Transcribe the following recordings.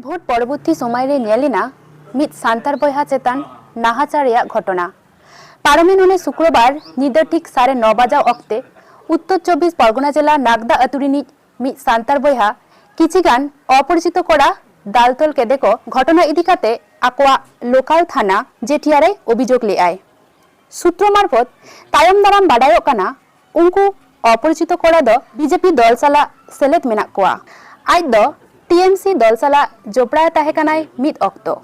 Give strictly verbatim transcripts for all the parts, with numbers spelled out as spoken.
ᱵᱷᱳᱴ ᱯᱚᱨᱚᱵᱚᱨᱛᱤ ᱥᱚᱢᱚᱭ ᱨᱮ ᱧᱮᱞ ᱮᱱᱟ ᱢᱤᱫ ᱥᱟᱱᱛᱟᱲ ᱵᱚᱭᱦᱟ ᱪᱮᱛᱟᱱ ᱱᱟᱦᱟᱪᱟᱨ ᱨᱮᱭᱟᱜ ᱜᱷᱚᱴᱚᱱᱟ᱾ ᱯᱟᱨᱚᱢᱮᱱ ᱩᱱᱤ ᱥᱩᱠᱨᱚᱵᱟᱨ ᱧᱤᱫᱟᱹ ᱴᱷᱤᱠ ᱥᱟᱲᱮ ᱱᱚ ᱵᱟᱡᱟᱣ ᱚᱠᱛᱮ ᱩᱛᱛᱚᱨ ᱪᱚᱵᱵᱤᱥ ᱯᱚᱨᱜᱚᱱᱟ ᱡᱮᱞᱟ ᱱᱟᱜᱽᱫᱟ ᱟᱹᱛᱩ ᱨᱤᱱᱤᱡ ᱢᱤᱫ ᱥᱟᱱᱛᱟᱲ ᱵᱚᱭᱦᱟ ᱠᱤᱪᱷᱤ ᱜᱟᱱ ᱚᱯᱚᱨᱤᱪᱤᱛᱚ ᱠᱚᱲᱟ ᱫᱟᱞ ᱛᱚᱞ ᱠᱮᱫᱮ ᱠᱚ᱾ ᱜᱷᱚᱴᱚᱱᱟ ᱤᱫᱤ ᱠᱟᱛᱮ ᱟᱠᱚᱣᱟᱜ ᱞᱳᱠᱟᱞ ᱛᱷᱟᱱᱟ ᱡᱮᱴᱤᱭᱟ ᱨᱮᱭ ᱚᱵᱷᱤᱡᱳᱜᱽ ᱞᱮᱫᱟᱭ᱾ ᱥᱩᱛᱨᱚ ᱢᱟᱨᱯᱷᱚᱛ ᱛᱟᱭᱚᱢ ᱫᱟᱨᱟᱢ ᱵᱟᱰᱟᱭᱚᱜ ᱠᱟᱱᱟ, ᱩᱱᱠᱩ ᱚᱯᱚᱨᱤᱪᱤᱛᱚ ᱠᱚᱲᱟ ᱫᱚ ᱵᱤᱡᱮᱯᱤ ᱫᱚᱞ ᱥᱟᱞᱟᱜ ᱥᱮᱞᱮᱫ ᱢᱮᱱᱟᱜ ᱠᱚᱣᱟ᱾ ᱟᱡ ᱫᱚ ᱴᱤᱮᱢᱥᱤ ᱫᱚᱞ ᱥᱟᱞᱟᱜ ᱡᱚᱯᱲᱟᱣ ᱛᱟᱦᱮᱸ ᱠᱟᱱᱟᱭ ᱢᱤᱫ ᱚᱠᱛᱚ᱾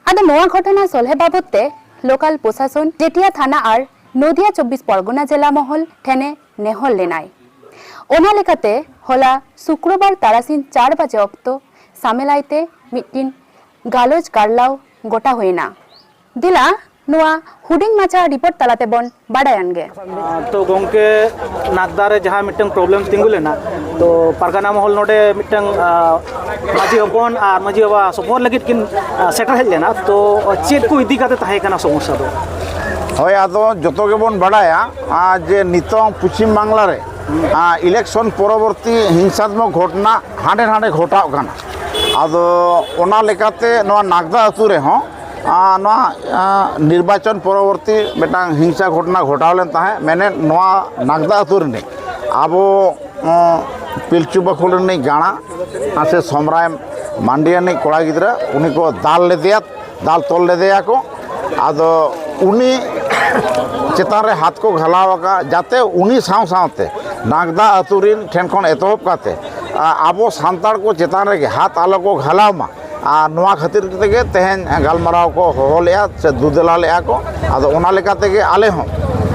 ᱟᱫᱚ ᱱᱚᱣᱟ ᱜᱷᱚᱴᱚᱱᱟ ᱥᱚᱞᱦᱮ ᱵᱟᱵᱚᱫ ᱛᱮ ᱞᱳᱠᱟᱞ ᱯᱨᱚᱥᱟᱥᱚᱱ, ᱡᱮᱴᱤᱭᱟ ᱛᱷᱟᱱᱟ ᱟᱨ ᱱᱚᱫᱤᱭᱟ ᱪᱚᱵᱵᱤᱥ ᱯᱚᱨᱜᱚᱱᱟ ᱡᱮᱞᱟ ᱢᱚᱦᱚᱞ ᱴᱷᱮᱱᱮ ᱱᱮᱦᱚᱨ ᱞᱮᱱᱟᱭ᱾ ᱚᱱᱟ ᱞᱮᱠᱟᱛᱮ ᱦᱚᱞᱟ ᱥᱩᱠᱨᱚᱵᱟᱨ ᱛᱟᱨᱟᱥᱤᱧ ᱪᱟᱨ ᱵᱟᱡᱮ ᱚᱠᱛᱚ ᱥᱟᱢᱮᱞᱟᱭ ᱛᱮ ᱢᱤᱫᱴᱤᱱ ᱜᱟᱞᱚᱪ ᱜᱟᱨᱞᱟᱣ ᱜᱚᱴᱟ ᱦᱩᱭᱮᱱᱟ᱾ ᱫᱮᱞᱟ ᱱᱚᱣᱟ ᱦᱩᱰᱤᱧ ᱢᱟᱪᱷᱟ ᱨᱤᱯᱳᱨᱴ ᱛᱟᱞᱟᱛᱮ ᱵᱚᱱ ᱵᱟᱰᱟᱭᱟᱱ ᱜᱮ᱾ ᱛᱚ ᱜᱚᱢᱠᱮ, ᱱᱟᱜᱽᱫᱟ ᱨᱮ ᱡᱟᱦᱟᱸ ᱢᱤᱫᱴᱟᱝ ᱯᱨᱚᱵᱞᱮᱢ ᱛᱤᱸᱜᱩ ᱞᱮᱱᱟ, ᱛᱚ ᱯᱟᱨᱜᱟᱱᱟ ᱢᱚᱦᱚᱞ ᱱᱚᱰᱮ ᱢᱤᱫᱴᱟᱝ, ᱟ, ᱢᱟᱹᱡᱷᱤ ᱦᱚᱯᱚᱱ ᱟᱨ ᱢᱟᱹᱡᱷᱤ ᱵᱟᱵᱟ ᱥᱚᱯᱚᱦᱚᱫ ᱞᱟᱹᱜᱤᱫ ᱠᱤᱱ, ᱟ, ᱥᱮᱴᱮᱨ ᱦᱮᱡ ᱞᱮᱱᱟ᱾ ᱛᱚ ᱪᱮᱫ ᱠᱚ ᱤᱫᱤ ᱠᱟᱛᱮ ᱛᱟᱦᱮᱸ ᱠᱟᱱᱟ ᱥᱚᱢᱚᱥᱥᱟ ᱫᱚ? ᱦᱳᱭ, ᱟᱫᱚ ᱡᱚᱛᱚ ᱜᱮᱵᱚᱱ ᱵᱟᱰᱟᱭᱟ, ᱟ, ᱡᱮ ᱱᱤᱛᱚᱝ ᱯᱚᱪᱷᱤᱢ ᱵᱟᱝᱞᱟ ᱨᱮ, ᱟ, ᱤᱞᱮᱠᱥᱚᱱ ᱯᱚᱨᱚᱵᱚᱨᱛᱤ ᱦᱤᱝᱥᱟᱛᱢᱚᱠ ᱜᱷᱚᱴᱚᱱᱟ ᱦᱟᱸᱰᱮ ᱱᱟᱰᱮ ᱜᱷᱚᱴᱟᱣᱜ ᱠᱟᱱᱟ᱾ ᱟᱫᱚ ᱚᱱᱟ ᱞᱮᱠᱟᱛᱮ ᱱᱚᱣᱟ ᱱᱟᱜᱽᱫᱟ ᱟᱹᱛᱩ ᱨᱮᱦᱚᱸ, ᱟ, ᱱᱚᱣᱟ, ᱟ, ᱱᱤᱨᱵᱟᱪᱚᱱ ᱯᱚᱨᱚᱵᱚᱨᱛᱤ ᱢᱤᱫᱴᱟᱝ ᱦᱤᱝᱥᱟ ᱜᱷᱚᱴᱚᱱᱟ ᱜᱷᱚᱴᱟᱣ ᱞᱮᱱ ᱛᱟᱦᱮᱸᱫ᱾ ᱢᱮᱱᱮᱫ ᱱᱚᱣᱟ ᱱᱟᱜᱽᱫᱟ ᱟᱹᱛᱩ ᱨᱤᱱᱤᱡ ᱟᱵᱚ, ᱚ, ᱯᱤᱞᱪᱩ ᱵᱟᱠᱷᱳᱞ ᱨᱤᱱᱤᱡ ᱜᱟᱬᱟ, ᱟ, ᱥᱮ ᱥᱚᱢᱨᱟᱭ ᱢᱟᱱᱰᱤ ᱨᱤᱱᱤᱡ ᱠᱚᱲᱟ ᱜᱤᱫᱽᱨᱟᱹ, ᱩᱱᱤ ᱠᱚ ᱫᱟᱞ ᱞᱮᱫᱮᱭᱟ, ᱫᱟᱞ ᱛᱚᱞ ᱞᱮᱫᱮᱭᱟ ᱠᱚ᱾ ᱟᱫᱚ ᱩᱱᱤ ᱪᱮᱛᱟᱱ ᱨᱮ ᱦᱟᱛ ᱠᱚ ᱜᱷᱟᱞᱟᱣ ᱟᱠᱟᱫ, ᱡᱟᱛᱮ ᱩᱱᱤ ᱥᱟᱶ ᱥᱟᱶᱛᱮ ᱱᱟᱜᱽᱫᱟ ᱟᱹᱛᱩ ᱨᱤᱱ ᱴᱷᱮᱱ ᱠᱷᱚᱱ ᱮᱛᱚᱦᱚᱵ ᱠᱟᱛᱮ, ᱟ, ᱟᱵᱚ ᱥᱟᱱᱛᱟᱲ ᱠᱚ ᱪᱮᱛᱟᱱ ᱨᱮᱜᱮ ᱦᱟᱛ ᱟᱞᱚ ᱠᱚ ᱜᱷᱟᱞᱟᱣ ᱢᱟ᱾ ᱟᱨ ᱱᱚᱣᱟ ᱠᱷᱟᱹᱛᱤᱨ ᱛᱮᱜᱮ ᱛᱮᱦᱮᱧ ᱜᱟᱞᱢᱟᱨᱟᱣ ᱠᱚ ᱦᱚᱦᱚ ᱞᱮᱫᱼᱟ ᱥᱮ ᱫᱩᱫᱮᱞᱟ ᱞᱮᱫᱼᱟ ᱠᱚ᱾ ᱟᱫᱚ ᱚᱱᱟ ᱞᱮᱠᱟ ᱛᱮᱜᱮ ᱟᱞᱮ ᱦᱚᱸ,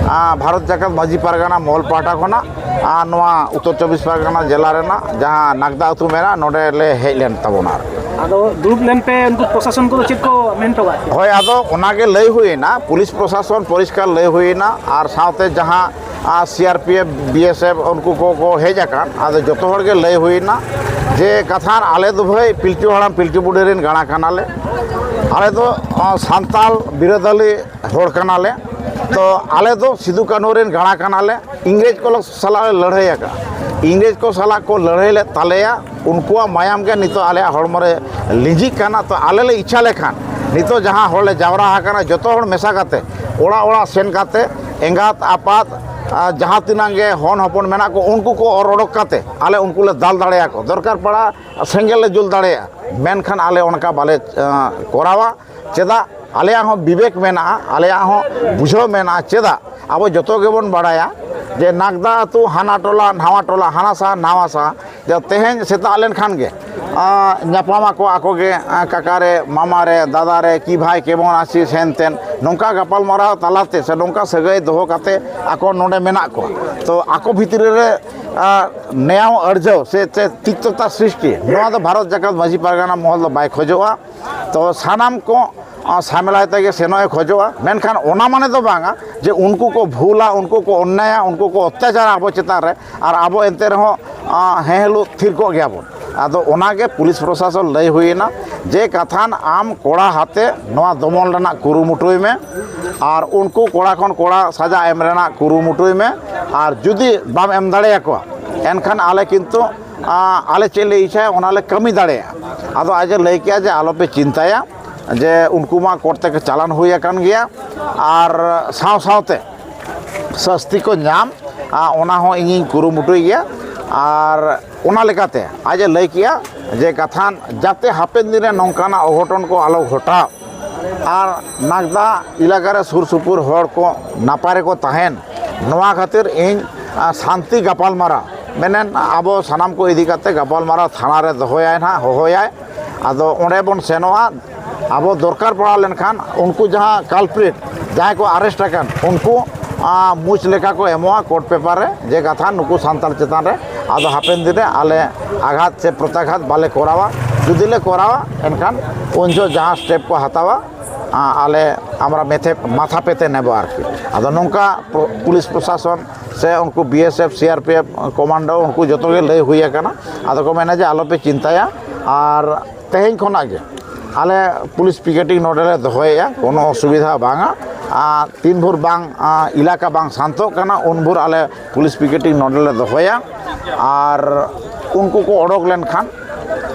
ᱟ, ᱵᱷᱟᱨᱚᱛ ᱡᱟᱠᱟᱛ ᱢᱟᱹᱡᱷᱤ ᱯᱟᱨᱜᱟᱱᱟ ᱢᱚᱦᱚᱞ ᱯᱟᱦᱴᱟ ᱠᱷᱚᱱᱟᱜ, ᱟ, ᱱᱚᱣᱟ ᱩᱛᱛᱚᱨ ᱪᱚᱵᱵᱤᱥ ᱯᱟᱨᱜᱟᱱᱟ ᱡᱮᱞᱟ ᱨᱮᱱᱟᱜ ᱡᱟᱦᱟᱸ ᱱᱟᱜᱽᱫᱟ ᱟᱹᱛᱩ ᱢᱮᱱᱟᱜᱼᱟ, ᱱᱚᱰᱮ ᱞᱮ ᱦᱮᱡ ᱞᱮᱱ ᱛᱟᱵᱚᱱᱟ ᱟᱨ ᱟᱫᱚ ᱫᱩᱲᱩᱵ ᱞᱮᱱ ᱯᱮ, ᱩᱱᱠᱩ ᱯᱨᱚᱥᱟᱥᱚᱱ ᱠᱚᱫᱚ ᱪᱮᱫ ᱠᱚ ᱢᱮᱱ ᱦᱚᱴᱚ ᱠᱟᱜ ᱯᱮᱭᱟ? ᱦᱳᱭ, ᱟᱫᱚ ᱚᱱᱟᱜᱮ ᱞᱟᱹᱭ ᱦᱩᱭᱮᱱᱟ, ᱯᱩᱞᱤᱥ ᱯᱨᱚᱥᱟᱥᱚᱱ ᱯᱚᱨᱤᱥᱠᱟᱨ ᱞᱟᱹᱭ ᱦᱩᱭᱮᱱᱟ, ᱟᱨ ᱥᱟᱶᱛᱮ ᱡᱟᱦᱟᱸ, ᱟ, C R P F, B S F ᱩᱱᱠᱩ ᱠᱚᱠᱚ ᱦᱮᱡ ᱟᱠᱟᱱ, ᱟᱫᱚ ᱡᱚᱛᱚ ᱦᱚᱲ ᱜᱮ ᱞᱟᱹᱭ ᱦᱩᱭᱮᱱᱟ ᱡᱮ ᱠᱟᱛᱷᱟ, ᱟᱞᱮ ᱫᱚ ᱵᱷᱟᱹᱭ ᱯᱤᱞᱪᱩ ᱦᱟᱲᱟᱢ ᱯᱤᱞᱪᱩ ᱵᱩᱰᱷᱤ ᱨᱮᱱ ᱜᱟᱬᱟ ᱠᱟᱱᱟᱞᱮ, ᱟᱞᱮ ᱫᱚ, ᱟ, ᱥᱟᱱᱛᱟᱲ ᱵᱤᱨᱟᱹᱫᱟᱞᱤ ᱦᱚᱲ ᱠᱟᱱᱟᱞᱮ, ᱛᱚ ᱟᱞᱮ ᱫᱚ ᱥᱤᱫᱩ ᱠᱟᱹᱱᱦᱩ ᱨᱮᱱ ᱜᱟᱬᱟ ᱠᱟᱱᱟᱞᱮ, ᱤᱝᱨᱮᱡᱽ ᱠᱚ ᱥᱟᱞᱟᱜ ᱞᱮ ᱞᱟᱹᱲᱦᱟᱹᱭ ᱟᱠᱟᱫᱼᱟ᱾ ᱤᱝᱨᱮᱡᱽ ᱠᱚ ᱥᱟᱞᱟᱜ ᱠᱚ ᱞᱟᱹᱲᱦᱟᱹᱭ ᱞᱮᱫ ᱛᱟᱞᱮᱭᱟ, ᱩᱱᱠᱩᱣᱟᱜ ᱢᱟᱭᱟᱢ ᱜᱮ ᱱᱤᱛᱚᱜ ᱟᱞᱮᱭᱟᱜ ᱦᱚᱲᱢᱚ ᱨᱮ ᱞᱤᱸᱡᱤᱜ ᱠᱟᱱᱟ᱾ ᱛᱚ ᱟᱞᱮ ᱞᱮ ᱤᱪᱪᱷᱟ ᱞᱮᱠᱷᱟᱱ ᱱᱤᱛᱚᱜ ᱡᱟᱦᱟᱸ ᱦᱚᱲ ᱞᱮ ᱡᱟᱣᱨᱟ ᱟᱠᱟᱱᱟ, ᱡᱚᱛᱚ ᱦᱚᱲ ᱢᱮᱥᱟ ᱠᱟᱛᱮ, ᱚᱲᱟᱜ ᱚᱲᱟᱜ ᱥᱮᱱ ᱠᱟᱛᱮ, ᱮᱸᱜᱟᱛ ᱟᱯᱟᱛ, ᱟᱨ ᱡᱟᱦᱟᱸ ᱛᱤᱱᱟᱹᱜ ᱜᱮ ᱦᱚᱱ ᱦᱚᱯᱚᱱ ᱢᱮᱱᱟᱜ ᱠᱚ, ᱩᱱᱠᱩ ᱠᱚ ᱚᱨ ᱚᱰᱚᱠ ᱠᱟᱛᱮ ᱟᱞᱮ ᱩᱱᱠᱩ ᱞᱮ ᱫᱟᱞ ᱫᱟᱲᱮᱭᱟᱠᱚ᱾ ᱫᱚᱨᱠᱟᱨ ᱯᱟᱲᱟ ᱥᱮᱸᱜᱮᱞ ᱞᱮ ᱡᱩᱞ ᱫᱟᱲᱮᱭᱟᱜᱼᱟ, ᱢᱮᱱᱠᱷᱟᱱ ᱟᱞᱮ ᱚᱱᱠᱟ ᱵᱟᱞᱮ, ᱟᱸ, ᱠᱚᱨᱟᱣᱟ᱾ ᱪᱮᱫᱟᱜ? ᱟᱞᱮᱭᱟᱜ ᱦᱚᱸ ᱵᱤᱵᱮᱠ ᱢᱮᱱᱟᱜᱼᱟ, ᱟᱞᱮᱭᱟᱜ ᱦᱚᱸ ᱵᱩᱡᱷᱟᱹᱣ ᱢᱮᱱᱟᱜᱼᱟ᱾ ᱪᱮᱫᱟᱜ? ᱟᱵᱚ ᱡᱚᱛᱚ ᱜᱮᱵᱚᱱ ᱵᱟᱲᱟᱭᱟ ᱡᱮ ᱱᱟᱜᱽᱫᱟ ᱟᱹᱛᱩ ᱦᱟᱱᱟ ᱴᱚᱞᱟ ᱱᱟᱣᱟ ᱴᱚᱞᱟ, ᱦᱟᱱᱟ ᱥᱟᱦᱟ ᱱᱟᱣᱟ ᱥᱟᱦᱟ, ᱡᱮ ᱛᱮᱦᱮᱧ ᱥᱮᱛᱟᱜ ᱞᱮᱱᱠᱷᱟᱱ ᱜᱮ, ᱟᱸ, ᱧᱟᱯᱟᱢ ᱟᱠᱚ, ᱟᱠᱚ ᱜᱮ, ᱟᱸ, ᱠᱟᱠᱟ ᱨᱮ, ᱢᱟᱢᱟ ᱨᱮ, ᱫᱟᱫᱟ ᱨᱮ, ᱠᱤ ᱵᱷᱟᱭ ᱠᱮᱢᱚᱱ ᱟᱪᱷᱤᱥ ᱦᱮᱱ ᱛᱮᱱ, ᱱᱚᱝᱠᱟ ᱜᱟᱯᱟᱞᱢᱟᱨᱟᱣ ᱛᱟᱞᱟᱛᱮ ᱥᱮ ᱱᱚᱝᱠᱟ ᱥᱟᱹᱜᱟᱹᱭ ᱫᱚᱦᱚ ᱠᱟᱛᱮ ᱟᱠᱚ ᱱᱚᱰᱮ ᱢᱮᱱᱟᱜ ᱠᱚᱣᱟ᱾ ᱛᱚ ᱟᱠᱚ ᱵᱷᱤᱛᱨᱤ ᱨᱮ, ᱟᱸ, ᱱᱮᱭᱟᱣ ᱟᱹᱲᱡᱟᱹᱣ ᱥᱮ ᱪᱮᱫ ᱛᱤᱠᱛᱚᱛᱟ ᱥᱨᱤᱥᱴᱤ, ᱱᱚᱣᱟ ᱫᱚ ᱵᱷᱟᱨᱚᱛ ᱡᱟᱠᱟᱛ ᱢᱟᱹᱡᱷᱤ ᱯᱟᱨᱜᱟᱱᱟ ᱢᱚᱦᱚᱞ ᱫᱚ ᱵᱟᱭ ᱠᱷᱚᱡᱚᱜᱼᱟ᱾ ᱛᱚ ᱥᱟᱱᱟᱢ ᱠᱚ, ᱟᱸ, ᱥᱟᱢᱮᱞᱟᱭ ᱛᱮᱜᱮ ᱥᱮᱱᱚᱜ ᱮ ᱠᱷᱚᱡᱚᱜᱼᱟ᱾ ᱢᱮᱱᱠᱷᱟᱱ ᱚᱱᱟ ᱢᱟᱱᱮ ᱫᱚ ᱵᱟᱝᱟ ᱡᱮ ᱩᱱᱠᱩ ᱠᱚ ᱵᱷᱩᱞᱟ, ᱩᱱᱠᱩ ᱠᱚ ᱚᱱᱱᱟᱭᱟ, ᱩᱱᱠᱩ ᱠᱚ ᱚᱛᱛᱟᱪᱟᱨᱟ ᱟᱵᱚ ᱪᱮᱛᱟᱱ ᱨᱮ, ᱟᱨ ᱟᱵᱚ ᱮᱱᱛᱮ ᱨᱮᱦᱚᱸ, ᱟᱸ, ᱦᱮᱸ ᱦᱮᱞᱳ ᱛᱷᱤᱨ ᱠᱚᱜ ᱜᱮᱭᱟᱵᱚᱱ᱾ ᱟᱫᱚ ᱚᱱᱟᱜᱮ ᱯᱩᱞᱤᱥ ᱯᱨᱚᱥᱟᱥᱚᱱ ᱞᱟᱹᱭ ᱦᱩᱭᱮᱱᱟ ᱡᱮ, ᱠᱟᱛᱷᱟᱱ ᱟᱢ ᱠᱚᱲᱟ ᱦᱟᱛᱮ ᱱᱚᱣᱟ ᱫᱚᱢᱚᱱ ᱨᱮᱱᱟᱜ ᱠᱩᱨᱩᱢᱩᱴᱩᱭ ᱢᱮ, ᱟᱨ ᱩᱱᱠᱩ ᱠᱚᱲᱟ ᱠᱷᱚᱱ ᱠᱚᱲᱟ ᱥᱟᱡᱟ ᱮᱢ ᱨᱮᱱᱟᱜ ᱠᱩᱨᱩᱢᱩᱴᱩᱭ ᱢᱮ, ᱟᱨ ᱡᱩᱫᱤ ᱵᱟᱢ ᱮᱢ ᱫᱟᱲᱮᱭᱟᱠᱚᱣᱟ, ᱮᱱᱠᱷᱟᱱ ᱟᱞᱮ ᱠᱤᱱᱛᱩ, ᱟᱸ, ᱟᱞᱮ ᱪᱮᱫ ᱞᱮ ᱤᱪᱪᱷᱟᱭᱟ ᱚᱱᱟ ᱞᱮ ᱠᱟᱹᱢᱤ ᱫᱟᱲᱮᱭᱟᱜᱼᱟ᱾ ᱟᱫᱚ ᱟᱡ ᱮ ᱞᱟᱹᱭ ᱠᱮᱜᱼᱟ ᱡᱮ, ᱟᱞᱚᱯᱮ ᱪᱤᱱᱛᱟᱹᱭᱟ, ᱡᱮ ᱩᱱᱠᱩ ᱢᱟ ᱠᱳᱨᱴ ᱛᱮᱠᱚ ᱪᱟᱞᱟᱱ ᱦᱩᱭ ᱟᱠᱟᱱ ᱜᱮᱭᱟ, ᱟᱨ ᱥᱟᱶ ᱥᱟᱶᱛᱮ ᱥᱟᱹᱥᱛᱤ ᱠᱚ ᱧᱟᱢ, ᱟᱨ ᱚᱱᱟ ᱦᱚᱸ ᱤᱧᱤᱧ ᱠᱩᱨᱩᱢᱩᱴᱩᱭ ᱜᱮᱭᱟ᱾ ᱟᱨ ᱚᱱᱟ ᱞᱮᱠᱟᱛᱮ ᱟᱡ ᱮ ᱞᱟᱹᱭ ᱠᱮᱜᱼᱟ ᱡᱮ, ᱠᱟᱛᱷᱟᱱ ᱡᱟᱛᱮ ᱦᱟᱯᱮᱱ ᱫᱤᱱ ᱨᱮ ᱱᱚᱝᱠᱟᱱᱟᱜ ᱚᱜᱷᱚᱴᱚᱱ ᱠᱚ ᱟᱞᱚ ᱜᱷᱚᱴᱟᱣ, ᱟᱨ ᱱᱟᱜᱽᱫᱟ ᱮᱞᱟᱠᱟ ᱨᱮ ᱥᱩᱨ ᱥᱩᱯᱩᱨ ᱦᱚᱲ ᱠᱚ ᱱᱟᱯᱟᱭ ᱨᱮᱠᱚ ᱛᱟᱦᱮᱱ, ᱱᱚᱣᱟ ᱠᱷᱟᱹᱛᱤᱨ ᱤᱧ, ᱟᱸ, ᱥᱟᱱᱛᱤ ᱜᱟᱯᱟᱞᱢᱟᱨᱟᱣ ᱢᱮᱱᱮᱫ, ᱟᱵᱚ ᱥᱟᱱᱟᱢ ᱠᱚ ᱤᱫᱤ ᱠᱟᱛᱮ ᱜᱟᱯᱟᱞᱢᱟᱨᱟᱣ ᱛᱷᱟᱱᱟ ᱨᱮ ᱫᱚᱦᱚᱭᱟᱭ ᱱᱟᱦᱟᱜ, ᱦᱚᱦᱚᱭᱟᱭ᱾ ᱟᱫᱚ ᱚᱸᱰᱮ ᱵᱚᱱ ᱥᱮᱱᱚᱜᱼᱟ᱾ ᱟᱵᱚ ᱫᱚᱨᱠᱟᱨ ᱯᱟᱲᱟᱣ ᱞᱮᱱᱠᱷᱟᱱ ᱩᱱᱠᱩ ᱡᱟᱦᱟᱸ culprit, ᱡᱟᱦᱟᱸᱭ ᱠᱚ arrest ᱟᱠᱟᱱ, ᱩᱱᱠᱩ, ᱟᱸ, ᱢᱩᱪ ᱞᱮᱠᱟ ᱠᱚ ᱮᱢᱚᱜᱼᱟ ᱠᱳᱨᱴ ᱯᱮᱯᱟᱨ ᱨᱮ, ᱡᱮ ᱠᱟᱛᱷᱟ ᱱᱩᱠᱩ ᱥᱟᱱᱛᱟᱲ ᱪᱮᱛᱟᱱ ᱨᱮ ᱟᱫᱚ ᱦᱟᱯᱮᱱ ᱫᱤᱱ ᱨᱮ ᱟᱞᱮ ᱟᱜᱷᱟᱛ ᱥᱮ ᱯᱨᱚᱛᱟᱜᱷᱟᱛ ᱵᱟᱞᱮ ᱠᱚᱨᱟᱣᱟ᱾ ᱡᱩᱫᱤ ᱞᱮ ᱠᱚᱨᱟᱣᱟ, ᱮᱱᱠᱷᱟᱱ ᱩᱱ ᱡᱚᱦᱚᱜ ᱡᱟᱦᱟᱸ step ᱠᱚ ᱦᱟᱛᱟᱣᱟ, ᱟᱸ, ᱟᱞᱮ ᱟᱢᱨᱟ ᱢᱮᱛᱷᱮ ᱢᱟᱛᱷᱟ ᱯᱮᱛᱮ ᱱᱮᱵᱚ ᱟᱨᱠᱤ᱾ ᱟᱫᱚ ᱱᱚᱝᱠᱟ ᱯᱩ-, ᱯᱩᱞᱤᱥ ᱯᱨᱚᱥᱟᱥᱚᱱ ᱥᱮ ᱩᱱᱠᱩ BSF, CRPF commando, ᱩᱱᱠᱩ ᱡᱚᱛᱚ ᱜᱮ ᱞᱟᱹᱭ ᱦᱩᱭ ᱟᱠᱟᱱᱟ᱾ ᱟᱫᱚ ᱠᱚ ᱢᱮᱱᱟ ᱡᱮ ᱟᱞᱚᱯᱮ ᱪᱤᱱᱛᱟᱹᱭᱟ, ᱟᱨ ᱛᱮᱦᱮᱧ ᱠᱷᱚᱱᱟᱜ ᱜᱮ ᱟᱞᱮ ᱯᱩᱞᱤᱥ picketing ᱱᱚᱰᱮ ᱞᱮ ᱫᱚᱦᱚᱭᱮᱫᱼᱟ, ᱠᱳᱱᱳ ᱚᱥᱩᱵᱤᱫᱷᱟ ᱵᱟᱝᱟ᱾ ᱟᱨ ᱛᱤᱱ ᱵᱷᱳᱨ ᱵᱟᱝ ᱟᱸ, ᱮᱞᱟᱠᱟ ᱵᱟᱝ ᱥᱟᱱᱛᱚᱜ ᱠᱟᱱᱟ, ᱩᱱ ᱵᱷᱳᱨ ᱟᱞᱮ ᱯᱩᱞᱤᱥ ᱯᱤᱠᱮᱴᱤᱝ ᱱᱚᱰᱮ ᱞᱮ ᱫᱚᱦᱚᱭᱟ᱾ ᱟᱨ ᱩᱱᱠᱩ ᱠᱚ ᱚᱰᱚᱠ ᱞᱮᱱᱠᱷᱟᱱ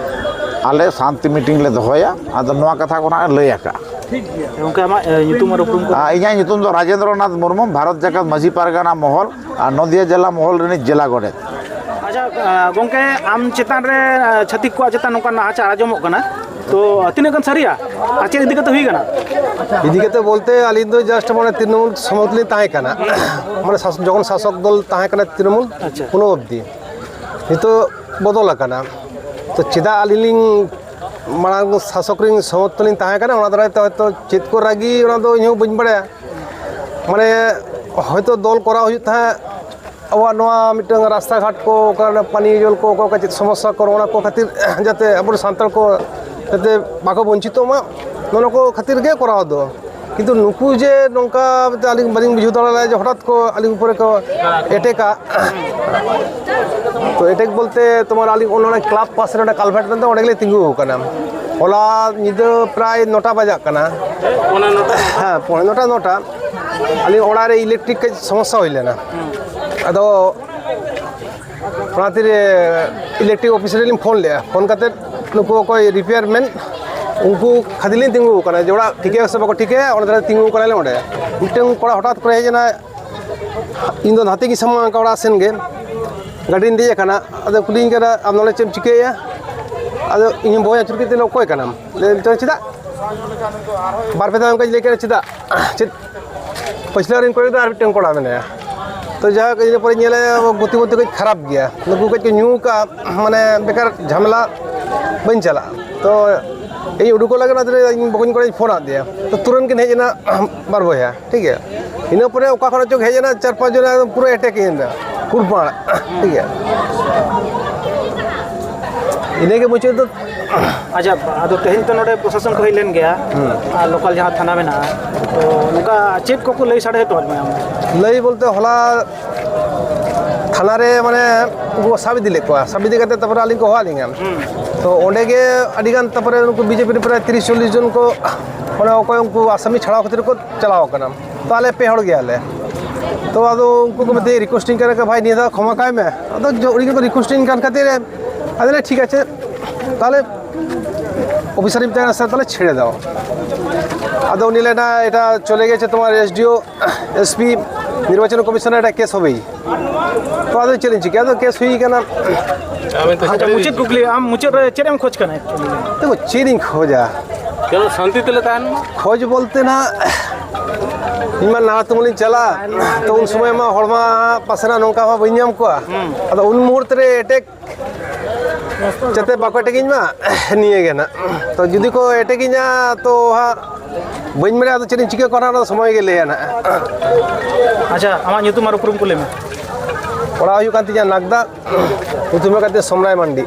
ᱟᱞᱮ ᱥᱟᱱᱛᱤ ᱢᱤᱴᱤᱝ ᱞᱮ ᱫᱚᱦᱚᱭᱟ᱾ ᱟᱫᱚ ᱱᱚᱣᱟ ᱠᱟᱛᱷᱟ ᱠᱚ ᱱᱟᱦᱟᱜ ᱞᱟᱹᱭ ᱟᱠᱟᱜᱼᱟ᱾ ᱴᱷᱤᱠ ᱜᱮᱭᱟ᱾ ᱜᱚᱢᱠᱮ, ᱟᱢᱟᱜ ᱮ, ᱧᱩᱛᱩᱢ ᱟᱨ ᱩᱯᱨᱩᱢ ᱠᱚ? ᱟᱨ ᱤᱧᱟᱹᱜ ᱧᱩᱛᱩᱢ ᱫᱚ ᱨᱟᱡᱮᱱᱫᱨᱚ ᱱᱟᱛᱷ ᱢᱩᱨᱢᱩ, ᱵᱷᱟᱨᱚᱛ ᱡᱟᱠᱟᱛ ᱢᱟᱹᱡᱷᱤ ᱯᱟᱨᱜᱟᱱᱟ ᱢᱚᱦᱚᱞ ᱟᱨ ᱱᱚᱫᱤᱭᱟ ᱡᱮᱞᱟ ᱢᱚᱦᱚᱞ ᱨᱤᱱᱤᱡ ᱡᱮᱞᱟ ᱜᱚᱰᱮᱛ᱾ ᱟᱪᱪᱷᱟ, ᱮ, ᱜᱚᱢᱠᱮ, ᱟᱢ ᱪᱮᱛᱟᱱ ᱨᱮ, ᱮ, ᱪᱷᱟᱹᱛᱤᱠ ᱠᱚᱣᱟᱜ ᱪᱮᱛᱟᱱ ᱱᱚᱝᱠᱟᱱ ᱱᱟᱦᱟᱪᱟᱨ ᱟᱸᱡᱚᱢᱚᱜ ᱠᱟᱱᱟ, ᱛᱚ ᱛᱤᱱᱟᱹᱜ ᱜᱟᱱ ᱥᱟᱹᱨᱤᱭᱟ ᱟᱨ ᱪᱮᱫ ᱤᱫᱤ ᱠᱟᱛᱮ ᱦᱩᱭ ᱠᱟᱱᱟ? ᱤᱫᱤ ᱠᱟᱛᱮ ᱵᱚᱞᱛᱮ, ᱟᱹᱞᱤᱧ ᱫᱚ ᱡᱟᱥᱴ ᱢᱟᱱᱮ ᱛᱨᱤᱱᱢᱩᱞ ᱥᱚᱢᱚᱨᱛᱷᱚᱱ ᱞᱤᱧ ᱛᱟᱦᱮᱸ ᱠᱟᱱᱟ᱾ ᱢᱟᱱᱮ ᱥᱟᱥ- ᱡᱚᱠᱷᱚᱱ ᱥᱟᱥᱚᱠ ᱫᱚᱞ ᱛᱟᱦᱮᱸ ᱠᱟᱱᱟ ᱛᱨᱤᱱᱢᱩᱞ, ᱟᱪᱪᱷᱟ᱾ ᱩᱱᱟᱹᱜ ᱚᱵᱫᱤ᱾ ᱱᱤᱛᱚᱜ ᱵᱚᱫᱚᱞ ᱟᱠᱟᱱᱟ᱾ ᱛᱚ ᱪᱮᱫᱟᱜ ᱟᱹᱞᱤᱧ ᱞᱤᱧ ᱢᱟᱲᱟᱝ ᱥᱟᱥᱚᱠ ᱨᱤᱱ ᱥᱚᱢᱚᱨᱛᱷᱚᱱ ᱞᱤᱧ ᱛᱟᱦᱮᱸ ᱠᱟᱱᱟ, ᱚᱱᱟ ᱫᱟᱨᱟᱭ ᱛᱮ ᱦᱚᱭᱛᱳ ᱪᱮᱫ ᱠᱚ ᱨᱟᱹᱜᱤ, ᱚᱱᱟ ᱫᱚ ᱤᱧ ᱦᱚᱸ ᱵᱟᱹᱧ ᱵᱟᱲᱟᱭᱟ᱾ ᱢᱟᱱᱮ ᱦᱚᱭᱛᱳ ᱫᱚᱞ ᱠᱚᱨᱟᱣ ᱦᱩᱭᱩᱜ ᱛᱟᱦᱮᱸᱫ, ᱟᱵᱚᱣᱟᱜ ᱱᱚᱣᱟ ᱢᱤᱫᱴᱟᱝ ᱨᱟᱥᱛᱟ ᱜᱷᱟᱴ ᱠᱚ, ᱚᱠᱟ ᱨᱮ ᱯᱟᱱᱤᱭᱚ ᱡᱚᱞ ᱠᱚ, ᱚᱠᱟ ᱚᱠᱟ ᱪᱮᱫ ᱥᱚᱢᱚᱥᱥᱟ ᱠᱚ, ᱚᱱᱟ ᱠᱚ ᱠᱷᱟᱹᱛᱤᱨ ᱡᱟᱛᱮ ᱟᱵᱚ ᱥᱟᱱᱛᱟᱲ ᱠᱚ ᱡᱟᱛᱮ ᱵᱟᱠᱚ ᱵᱚᱧᱪᱤᱛᱚᱜ ᱢᱟ, ᱱᱚᱜᱼᱚ ᱱᱚᱣᱟ ᱠᱚ ᱠᱷᱟᱹᱛᱤᱨ ᱜᱮ ᱠᱚᱨᱟᱣ ᱫᱚ᱾ ᱠᱤᱱᱛᱩ ᱱᱩᱠᱩ ᱡᱮ ᱱᱚᱝᱠᱟ ᱟᱹᱞᱤᱧ ᱵᱟᱹᱞᱤᱧ ᱵᱩᱡᱷᱟᱹᱣ ᱫᱟᱲᱮ ᱞᱮᱫᱟ ᱡᱮ ᱦᱚᱴᱟᱛ ᱠᱚ ᱟᱹᱞᱤᱧ ᱩᱯᱚᱨᱮ ᱠᱚ ᱮᱴᱮᱠᱟ᱾ ᱛᱚ ᱮᱴᱮᱠ ᱵᱚᱞᱛᱮ ᱛᱚᱢᱟᱨ ᱟᱹᱞᱤᱧ ᱚᱱᱟ ᱠᱞᱟᱵᱽ ᱯᱟᱥᱮ ᱨᱮ ᱚᱸᱰᱮ ᱠᱟᱞᱵᱷᱟᱨᱴ ᱢᱮᱱᱛᱮ ᱚᱸᱰᱮ ᱜᱮᱞᱤᱧ ᱛᱤᱸᱜᱩ ᱟᱠᱟᱱᱟ᱾ ᱦᱚᱞᱟ ᱧᱤᱫᱟᱹ ᱯᱨᱟᱭ ᱱᱚᱴᱟ ᱵᱟᱡᱟᱜ ᱠᱟᱱᱟ᱾ ᱦᱮᱸ, ᱯᱚᱱᱮ ᱱᱚᱴᱟ, ᱱᱚᱴᱟ᱾ ᱟᱹᱞᱤᱧ ᱚᱲᱟᱜ ᱨᱮ ᱤᱞᱮᱠᱴᱨᱤᱠ ᱠᱟᱹᱡ ᱥᱚᱢᱚᱥᱥᱟ ᱦᱩᱭ ᱞᱮᱱᱟ᱾ ᱟᱫᱚ ᱚᱱᱟ ᱛᱤᱨᱮ ᱤᱞᱮᱠᱴᱨᱤᱠ ᱚᱯᱷᱤᱥ ᱨᱮᱞᱤᱧ ᱯᱷᱳᱱ ᱞᱮᱫᱼᱟ᱾ ᱯᱷᱳᱱ ᱠᱟᱛᱮᱫ ᱱᱩᱠᱩ ᱚᱠᱚᱭ ᱨᱤᱯᱮᱭᱟᱨ ᱢᱮᱱ, ᱩᱱᱠᱩ ᱠᱷᱟᱹᱛᱤᱨ ᱞᱤᱧ ᱛᱤᱸᱜᱩ ᱟᱠᱟᱱᱟ ᱡᱮ ᱚᱲᱟᱜ ᱴᱷᱤᱠᱟᱹᱭᱟ ᱥᱮ ᱵᱟᱠᱚ ᱴᱷᱤᱠᱟᱹᱭᱟ, ᱚᱸᱰᱮ ᱛᱤᱸᱜᱩ ᱟᱠᱟᱱᱟᱞᱮ ᱚᱸᱰᱮ᱾ ᱢᱤᱫᱴᱟᱝ ᱠᱚᱲᱟ ᱦᱚᱴᱟᱛ ᱠᱚᱨᱮ ᱦᱮᱡ ᱮᱱᱟ, ᱤᱧ ᱫᱚ ᱱᱟᱛᱮ ᱜᱤᱧ ᱥᱟᱢᱟᱝ ᱟᱠᱟᱱ ᱚᱲᱟᱜ ᱥᱮᱱ ᱜᱮ, ᱜᱟᱹᱰᱤᱧ ᱫᱮᱡ ᱟᱠᱟᱱᱟ᱾ ᱟᱫᱚ ᱠᱩᱞᱤᱧ ᱠᱟᱱᱟ, "ᱟᱢ ᱱᱚᱰᱮ ᱪᱮᱫ ᱮᱢ ᱪᱤᱠᱟᱹᱭᱮᱫᱼᱟ?" ᱟᱫᱚ ᱤᱧ ᱵᱚᱭᱦᱟ ᱟᱹᱪᱩᱨ ᱠᱟᱛᱮ, "ᱚᱠᱚᱭ ᱠᱟᱱᱟᱢ?" ᱞᱟᱹᱭ ᱫᱟᱹᱧ, "ᱪᱮᱫᱟᱜ?" ᱵᱟᱨ ᱯᱮ ᱫᱷᱟᱣ ᱚᱱᱠᱟᱧ ᱞᱟᱹᱭ ᱠᱮᱫᱟ, "ᱪᱮᱫᱟᱜ?" ᱪᱮᱫ ᱯᱟᱹᱪᱷᱞᱟᱹ ᱨᱤᱧ ᱠᱚᱭᱚᱜ ᱮᱫᱟ, ᱟᱨ ᱢᱤᱫᱴᱟᱝ ᱠᱚᱲᱟ ᱢᱮᱱᱟᱭᱟ᱾ ᱛᱚ ᱡᱟᱭᱦᱳᱠ, ᱤᱱᱟᱹ ᱯᱚᱨᱮᱧ ᱧᱮᱞᱮᱭᱟ ᱜᱩᱛᱤ ᱢᱩᱛᱤ ᱠᱟᱹᱡ ᱠᱷᱟᱨᱟᱯ ᱜᱮᱭᱟ, ᱱᱩᱠᱩ ᱠᱟᱹᱡ ᱠᱚ ᱧᱩ ᱠᱟᱜᱼᱟ, ᱢᱟᱱᱮ ᱵᱮᱠᱟᱨ ᱡᱷᱟᱢᱮᱞᱟ, ᱵᱟᱹᱧ ᱪᱟᱞᱟᱜᱼᱟ᱾ ᱛᱚ ᱤᱧ ᱩᱰᱩᱠᱚᱜ ᱞᱟᱹᱜᱤᱫ, ᱚᱱᱟ ᱛᱤᱨᱮ ᱤᱧ ᱵᱚᱠᱚᱧ ᱠᱚᱲᱟᱧ ᱯᱷᱳᱱ ᱟᱫᱮᱭᱟ᱾ ᱛᱚ ᱛᱩᱨᱟᱹᱱ ᱠᱤᱱ ᱦᱮᱡ ᱮᱱᱟ ᱵᱟᱨ ᱵᱚᱭᱦᱟ, ᱴᱷᱤᱠ ᱜᱮᱭᱟ᱾ ᱤᱱᱟᱹ ᱯᱚᱨᱮ ᱚᱠᱟ ᱠᱷᱚᱱᱟᱜ ᱪᱚᱝ ᱦᱮᱡ ᱮᱱᱟ, ᱪᱟᱨ ᱯᱟᱸᱪ ᱡᱚᱱ, ᱮᱠᱫᱚᱢ ᱯᱩᱨᱟᱹ ᱮᱴᱮᱠ ᱤᱧ ᱮᱫᱟ, ᱠᱩᱲᱯᱟᱲ, ᱴᱷᱤᱠ ᱜᱮᱭᱟ᱾ ᱤᱱᱟᱹᱜᱮ ᱢᱩᱪᱟᱹᱫ ᱫᱚ᱾ ᱟᱪᱪᱷᱟ, ᱟᱫᱚ ᱛᱮᱦᱮᱧ ᱛᱚ ᱱᱚᱰᱮ ᱯᱨᱚᱥᱟᱥᱚᱱ ᱠᱚ ᱦᱮᱡ ᱞᱮᱱ ᱜᱮᱭᱟ, ᱟᱨ ᱞᱳᱠᱟᱞ ᱡᱟᱦᱟᱸ ᱛᱷᱟᱱᱟ ᱢᱮᱱᱟᱜᱼᱟ, ᱛᱚ ᱱᱚᱝᱠᱟ ᱪᱮᱫ ᱠᱚᱠᱚ ᱞᱟᱹᱭ ᱥᱟᱰᱮ ᱦᱚᱴᱚᱣᱟᱫ ᱢᱮᱭᱟ ᱟᱢ? ᱞᱟᱹᱭ ᱵᱚᱞᱛᱮ, ᱦᱚᱞᱟ ᱛᱷᱟᱱᱟ ᱨᱮ ᱢᱟᱱᱮ ᱩᱱᱠᱩ ᱠᱚ ᱥᱟᱵ ᱤᱫᱤ ᱞᱮᱫ ᱠᱚᱣᱟ, ᱥᱟᱵ ᱤᱫᱤ ᱠᱟᱛᱮ ᱛᱟᱨᱯᱚᱨᱮ ᱟᱹᱞᱤᱧ ᱠᱚ ᱦᱚᱦᱚ ᱟᱹᱞᱤᱧᱟ᱾ ᱛᱚ ᱚᱸᱰᱮ ᱜᱮ ᱟᱹᱰᱤ ᱜᱟᱱ, ᱛᱟᱨᱯᱚᱨᱮ ᱩᱱᱠᱩ ᱵᱤᱡᱮᱯᱤ ᱨᱮᱱ ᱯᱨᱟᱭ ᱛᱤᱨᱤᱥ ᱪᱚᱞᱞᱤᱥ ᱡᱚᱱ ᱠᱚ, ᱢᱟᱱᱮ ᱚᱠᱚᱭ ᱩᱱᱠᱩ ᱟᱥᱟᱢᱤ ᱪᱷᱟᱲᱟᱣ ᱠᱷᱟᱹᱛᱤᱨ ᱠᱚ ᱪᱟᱞᱟᱣ ᱠᱟᱱᱟ᱾ ᱛᱚ ᱟᱞᱮ ᱯᱮ ᱦᱚᱲ ᱜᱮᱭᱟᱞᱮ᱾ ᱛᱚ ᱟᱫᱚ ᱩᱱᱠᱩ ᱠᱚ ᱢᱤᱫᱴᱮᱡ ᱨᱤᱠᱩᱭᱮᱥᱴᱤᱝ ᱠᱟᱱᱟ ᱠᱚ, "ᱵᱷᱟᱭ, ᱱᱤᱭᱟᱹ ᱫᱷᱟᱣ ᱠᱷᱚᱢᱟ ᱠᱟᱭ ᱢᱮ᱾" ᱟᱫᱚ ᱡᱚ-, ᱩᱱᱤ ᱜᱮᱠᱚ ᱨᱤᱠᱩᱭᱮᱥᱴᱤᱝ ᱠᱟᱱ ᱠᱷᱟᱹᱛᱤᱨ ᱟᱫᱚ ᱞᱮ, "ᱴᱷᱤᱠ ᱟᱪᱷᱮ, ᱛᱟᱦᱚᱞᱮ ᱚᱯᱷᱤᱥᱟᱨᱤᱧ ᱛᱟᱦᱮᱱᱟ ᱥᱮ, ᱛᱟᱦᱚᱞᱮ ᱪᱷᱮᱲᱮ ᱫᱟᱣ᱾" ᱟᱫᱚ ᱩᱱᱤ ᱞᱟᱹᱭ ᱮᱫᱟ, "এটা চলে গেছে তোমার এসডিও, এসপি, নির্বাচন কমিশনার, এটা কেস হবেই।" ᱛᱚ ᱟᱫᱚ ᱪᱮᱫ ᱤᱧ ᱪᱤᱠᱟᱹᱭᱟ, ᱟᱫᱚ ᱠᱮᱥ ᱦᱩᱭ ᱠᱟᱱᱟ᱾ ᱟᱪᱪᱷᱟ, ᱢᱩᱪᱟᱹᱫ ᱠᱩᱠᱞᱤ, ᱟᱢ ᱢᱩᱪᱟᱹᱫ ᱨᱮ ᱪᱮᱫ ᱮᱢ ᱠᱷᱚᱡᱽ ᱠᱟᱱᱟ actually? ᱛᱚ ᱪᱮᱫ ᱤᱧ ᱠᱷᱚᱡᱟ? ᱪᱚᱞᱚ, ᱥᱟᱱᱛᱤ ᱛᱮᱞᱮ ᱛᱟᱦᱮᱱ ᱢᱟ᱾ ᱠᱷᱚᱡᱽ ᱵᱚᱞᱛᱮ ᱱᱟᱦᱟᱜ, ᱤᱧ ᱢᱟ ᱱᱟᱞᱟ ᱛᱩᱢᱟᱹᱞᱤᱧ ᱪᱟᱞᱟᱜ, ᱛᱚ ᱩᱱ ᱥᱚᱢᱚᱭ ᱢᱟ ᱦᱚᱲᱢᱟ ᱯᱟᱥᱮ ᱱᱟᱜ ᱱᱚᱝᱠᱟ ᱢᱟ ᱵᱟᱹᱧ ᱧᱟᱢ ᱠᱚᱣᱟ᱾ ᱟᱫᱚ ᱩᱱ ᱢᱩᱦᱩᱨᱛ ᱨᱮ ᱮᱴᱮᱠ ᱡᱟᱛᱮ ᱵᱟᱠᱚ ᱮᱴᱮᱠᱤᱧ ᱢᱟ, ᱱᱤᱭᱟᱹ ᱜᱮ ᱱᱟᱜ᱾ ᱛᱚ ᱡᱩᱫᱤ ᱠᱚ ᱮᱴᱮᱠᱤᱧᱟ, ᱛᱚ ᱦᱟᱸᱜ ᱵᱟᱹᱧ ᱵᱟᱲᱟᱭᱟ, ᱟᱫᱚ ᱪᱮᱫ ᱤᱧ ᱪᱤᱠᱟᱹ ᱠᱚᱣᱟ, ᱚᱱᱟ ᱫᱚ ᱥᱚᱢᱚᱭ ᱜᱮ ᱞᱟᱹᱭᱟ ᱱᱟᱜ᱾ ᱟᱪᱪᱷᱟ, ᱟᱢᱟᱜ ᱧᱩᱛᱩᱢ ᱟᱨ ᱩᱯᱨᱩᱢ ᱠᱚ ᱞᱟᱹᱭ ᱢᱮ᱾ ᱚᱲᱟᱜ ᱦᱩᱭᱩᱜ ᱠᱟᱱ ᱛᱤᱧᱟ ᱱᱟᱜᱽᱫᱟ, ᱧᱩᱛᱩᱢ ᱦᱩᱭᱩᱜ ᱠᱟᱱ ᱛᱤᱧᱟ ᱥᱚᱢᱨᱟᱭ ᱢᱟᱱᱰᱤ᱾